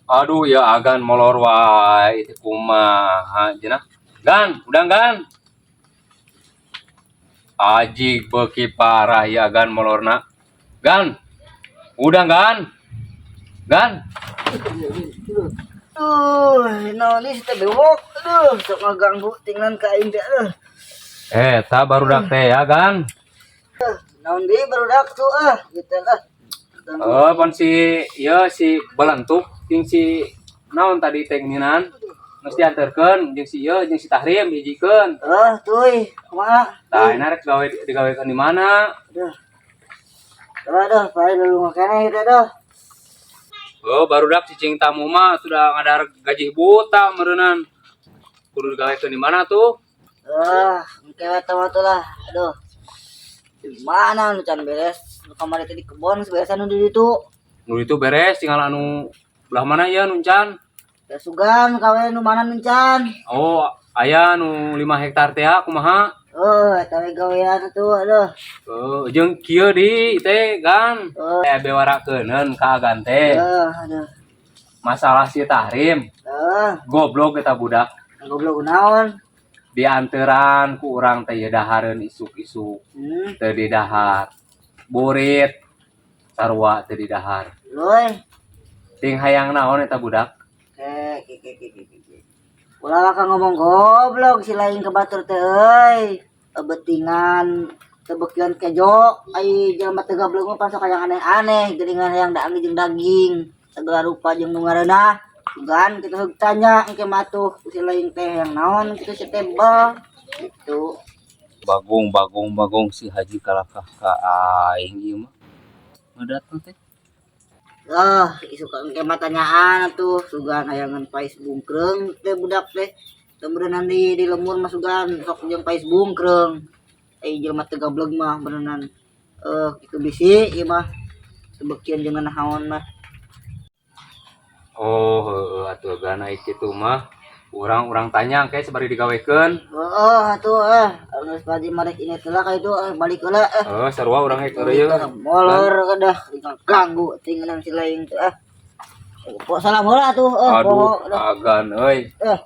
Aduh ya agan molor wae itu kumaha cenah. Gan, udah gan. Ajig beuki parah ya agan molorna. Gan. Udah gan. Gan. Duh, naon ieu si teh bewok. Aduh, sok ngaganggu tinglan ka aing teh. Aduh. Eh, ta barudak teh ya gan. Naon deui barudak tuh ah, gitu ah. Ganggu. Oh, pan si ya si Belentuk jeung si naon tadi teh geuningan. Geus dianterkeun jeung si ieu jeung si Tahrim hijikeun. Ah, tuy, kumaha? Tah, ini rek gawe digawekeun di mana? Aduh. Aduh, paling lu ngakene gitu aduh. Oh, barudak cicing tamu mah sudah ngadar gaji buta meureunan. Kudu digawekeun di mana tuh? Ah, engke we teh tuh lah. Aduh. Di mana nu can beres? Nu kamari teh di kebon geus beresan nu di ditu. Nu itu beres tinggal anu belah mana ya nu can? Ya sugan kawe nu mana nu can. Oh, aya nu 5 hektar teh kumaha? Oh, eta we gawean tuh aduh. Oh, jeung kieu di teh gan. Oh. Eh bewarakeuneun ka agan teh. Aduh. Masalah si Tahrim, Ah, goblok eta budak. goblok naon? Dianteran ku urang teh ieu dahareun isuk-isuk. Teu didahar. Burit sarua teu didahar. Loy. Ting hayang naon eta budak? Eh, ke ke ke ke ke. Ulah ka ngomong goblok si lain ke batur teh euy. Betingan tebekian kejo ai jelema teu goblok mah pan sok hayang aneh-aneh geuningan hayang daang jeung daging segala rupa jeung nu ngareunah. Sugan kitu heug tanya engke mah tuh si lain teh hayang naon kitu si teh bel gitu. Bagong bagong bagong si Haji kalakah ka aing ieu mah. Ngadatang teh. Ah, isuk engke mah tanyaan atuh sugan hayangan pais bungkreung teh budak teh. Teu beureunan di lemur mah sugan sok jeung pais bungkreung. Ai jelema teu gableg mah beureunan kitu bisi ieu mah. Teu beukieun jeung naon mah. Oh, heueuh atuh gan ai kitu mah. Urang-urang tanya engke sabari digawekeun. Heeh atuh ah, geus padi marek inget heula ka itu balik heula ah. Heuh, sarua urang ge keur ieu. Molor kedah ganggu tinggalan si lain teh ah. Pok salam heula atuh eh Aduh, poho dah. agan euy. Eh.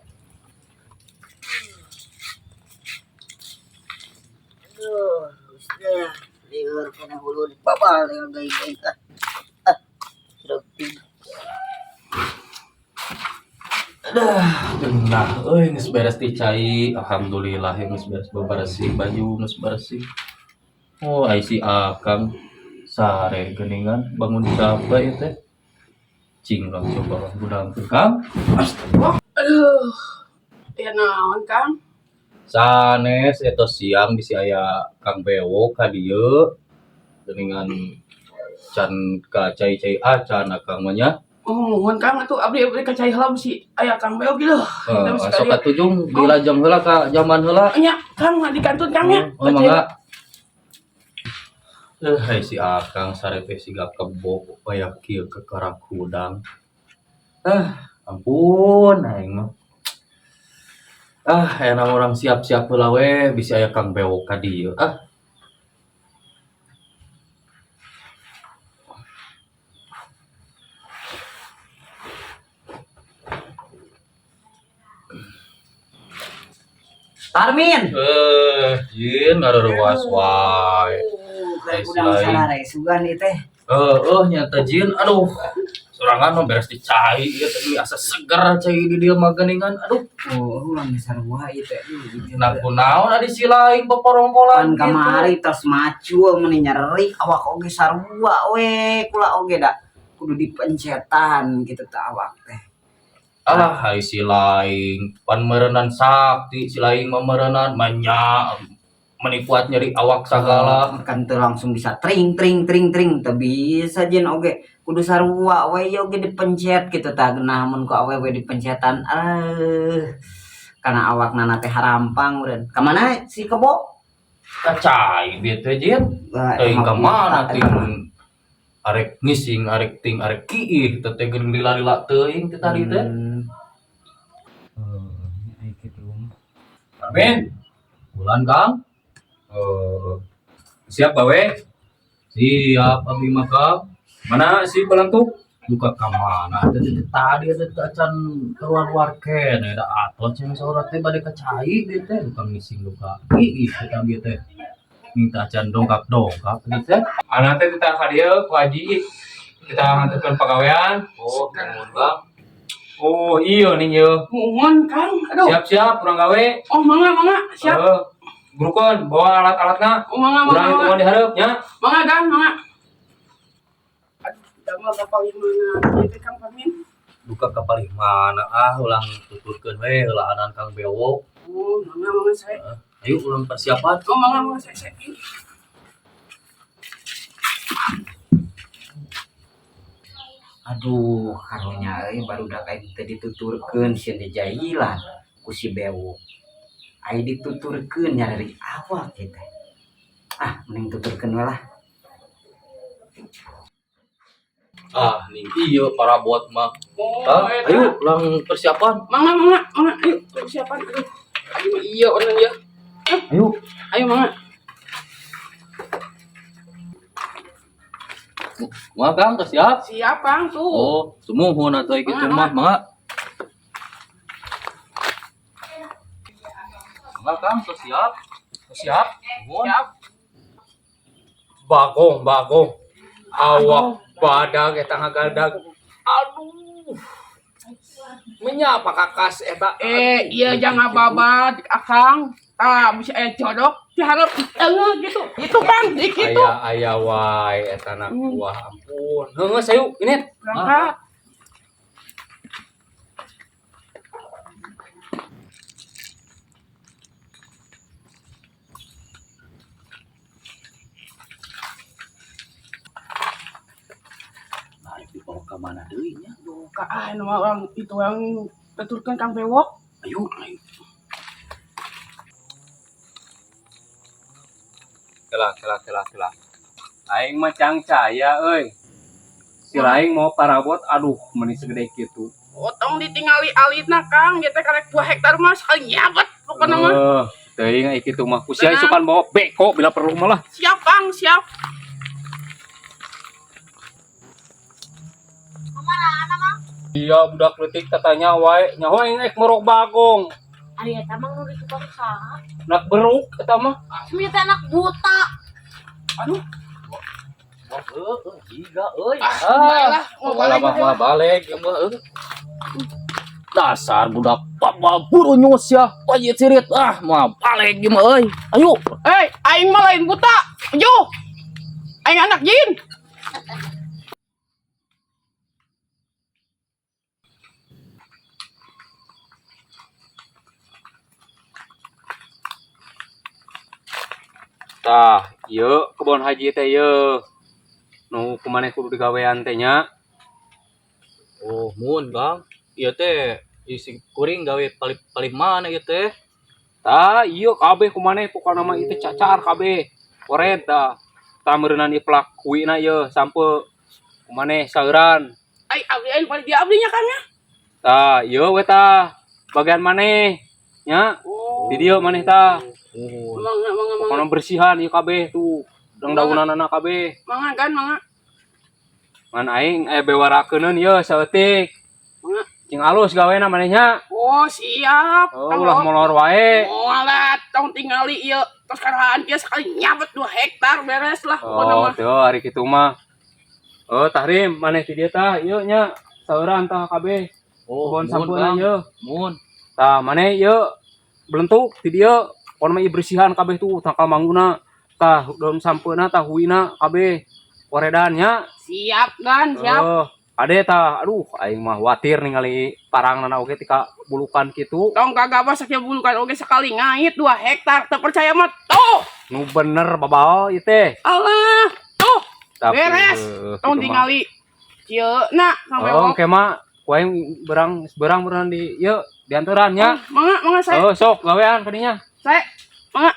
Aduh, geus deh. Lieur kana hulu babal dengan geuing ah. Ah. Reuting. Nah, euy geus beres ti cai. Alhamdulillah ya geus beres bebersih baju geus bersih. Oh, ai si Akang sare geuningan bangun capek ieu teh. Cing lah coba lah budangkeun Kang. Astagfirullah. Aduh, ya naon Kang? Sanes eta siang bisi aya Kang Bewok ka dieu geuningan can ka cai-cai acan Akang mah nya. Oh, mohon Kang atuh abdi abdi ka cai heula bisi aya Kang Bewok gitu. Heeh, sok atuh jung dilajeng heula ka jaman heula. Nya, Kang di kantun Kang nya. Oh, mangga. Eh, hai si Akang sare teh siga kebo aya kieu kekarak hudang. Ah, ampun aing mah. Ah, aya urang siap-siap heula we bisi aya Kang Bewok ka dieu ah. Parmin. Eh, jin ngareureuwas wae. Kayak udang sarare sugan ieu teh. Heeh, nyata jin. Aduh. Sorangan mah beres di cai ieu teh asa seger cai di dieu mah geuningan. Aduh. Oh, urang geus sarua ieu teh. Nah, kunaon adi si lain poporongkolan Pan kamari tos macul meuni nyeri awak oge sarua we kula oge da kudu dipencetan gitu teh awak teh. Alah, hai si lain pan meureunan sakti si lain mah meureunan manya meni kuat nyeri awak sagala. Kan teu langsung bisa tring tring tring tring teu bisa jin oge kudu sarua we ieu oge dipencet gitu tah geunah mun ku awewe dipencetan kana awakna teh harampang meureun. Ka mana si kebo? Ka cai bieu teh jin. Teuing ka mana ting arek ngising arek ting arek kiih teh teh geuning lila-lila teuing teh tadi teh. Heeh, kitu mah. Amin. Bulan Kang. Oh. Siap bawe? Siap abdi mah Kang. Mana si Belentuk? Duka ka mana teh tadi teh acan keluar-keluar keneh da atos cenah saurang teh bade ka cai dieu teh duka ngising duka iis eta bieu teh. Minta acan dongkap-dongkap ieu teh. Anak teh titah ka dieu ku haji. Kita nganterkeun pagawean. Oh, nuhun Bang. Oh, iya ning ieu. Mohon Kang. Aduh. Siap-siap urang gawe. Oh, mangga mangga. Siap. Heeh. Burukeun bawa alat-alatna. Oh, mangga mangga. Urang hitungan di hareup nya. Mangga Kang, mangga. Aduh, damel kapal mana? Ieu teh Kang Parmin. Duka ka palih mana ah ulang tuturkeun we heulaanan Kang Bewok. Oh, mangga mangga saya. Ayo ulang persiapan. Oh, mangga mangga saya. Aduh, karunya euy barudak aing teu dituturkeun sieun dijailan ku si Bewok. Aing dituturkeun nya dari awal kieu teh. Ah, mending tuturkeun we lah. Ah, ning ieu parabot mah. Oh, Ah, eta. ayo ulang persiapan. Mangga mangga mangga ayo persiapan aduh. Aduh, iya orang ya. Ayo. Ayo mangga. Kumaha Kang, geus siap? Siap Kang tuh. Oh, sumuhun atuh kitu mah, mangga. Mangga Kang, geus siap. Geus siap. Nuhun. Siap. Bagong, bagong. Awak badag eta ngagadag. Aduh. Menyapa kakas eta. Eh, iya jangan babat Akang. Tah, bisa aya codok diharap tengah gitu. Itu Kang, di kitu. Aya aya wae eta anak buah ampun. Heuh geus ayo ini. Berangkat. Nah, dibawa ka mana deui nya? Duh, ah, nu mah orang itu yang tuturkeun Kang Bewok. Ayo. Kela kela kela kela. Aing mah cangcaya euy. Si laing mau parabot aduh meni segede kitu. Oh, tong ditingali alitna Kang, ieu teh karek 2 hektar mah sekali nyabet pokona mah. Eh, teuing ai kitu mah ku sia isukan bawa beko bila perlu malah. Siap Kang, siap. Iya budak leutik tatanya wae nyaho aing ek merok bagong. Ari eta mah nu ditukang saha? Nak beruk eta mah. Sumi teh anak buta. Aduh, Wah, heueuh, jiga euy. ah, baiklah, mau Malah balik. mah mah balik ya mah euy. Dasar budak papa buru nyus ya, pajit sirit ah mah balik ieu mah euy. Ayo. Eh, aing mah lain buta. Yo. Aing anak jin. Tah, ieu kebon haji teh ieu. Nu kumaneh kudu digawean teh nya. Oh, mun Bang. Ieu teh isi kuring gawe palih palih mana ieu teh? Tah, ieu kabeh kumaneh pokona mah ieu teh cacar kabeh. Koret tah. Tah meureunnan ieu plak kuina ieu sampe kumaneh sauran. Ai abdi aing paling dia abdinya Kang ya. Tah, ieu we tah. Bagian maneh nya. Oh. Di dieu maneh tah. Nuhun. Mangga mangga mangga. Pokona bersihan ieu kabeh tuh. Dang daunanana kabeh. Mangga kan mangga. Ngan aing bewarakeunun ieu saeutik. Mangga. Cing alus gawena maneh nya. Oh, siap. Oh, ulah molor wae. Oh, alah, tong tingali ieu. Tos karahaan kieu sekali nyabet 2 hektar beres lah pokona Oh, mah. tuh hari kitu mah. Oh, Tahrim, maneh ti dieu tah, ieu nya sauran tah kabeh. Oh, Kebon mun sampeuna Kang. ieu. Mun. Tah, maneh ieu belentuk ti dieu. Pokona mah ieu bersihan kabeh tuh tangkal mangguna. Tah, daun sampeuna tah huina kabeh. Koredan nya. Siap kan, siap. Oh, ade tah, aduh aing mah watir ningali parangnana oge tika bulukan kitu. Tong kagak sakieu bulukan oge sekali ngait 2 hektar. Teu percaya mah tuh. Nu bener babal ieu teh. Alah, tuh. Tapi, Beres. Tong kitu mah. tingali kieu na sampai Oh, engke mah ku aing berang berang berang di ieu diantaran nya. Mangga mangga saya. Oh, sok gawean kadinya. Saya mangga.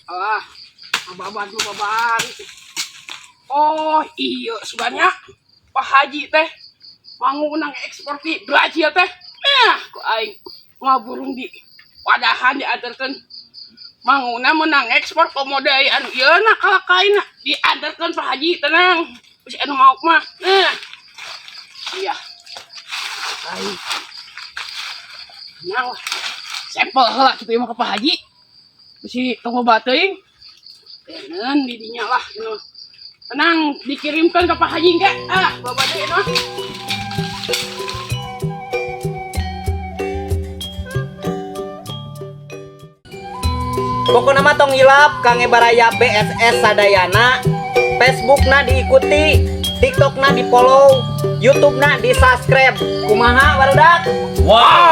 Alah, baban tuh baban. Oh, iya sebenarnya Pak Haji teh mangunang ekspor di Brazil teh. Eh, ku aing ngaburung di wadahan diantarkeun. Manguna menang ekspor komodo anu ieu na kalakaina diantarkeun Pak Haji tenang. Bisi anu maok mah. Nah. Iya. Baik. Tenang lah. Sampel heula kitu ieu mah ka Pak Haji. Bisi tong loba teuing. Tenan di dinya lah ieu. Tenang, dikirimkan ke Pak Haji engke. Ah, bawa deui mah. Pokokna mah tong hilap kangge baraya BSS Sadayana. Facebookna diikuti, TikTokna di follow, YouTubena di subscribe. Kumaha, barudak? Wow.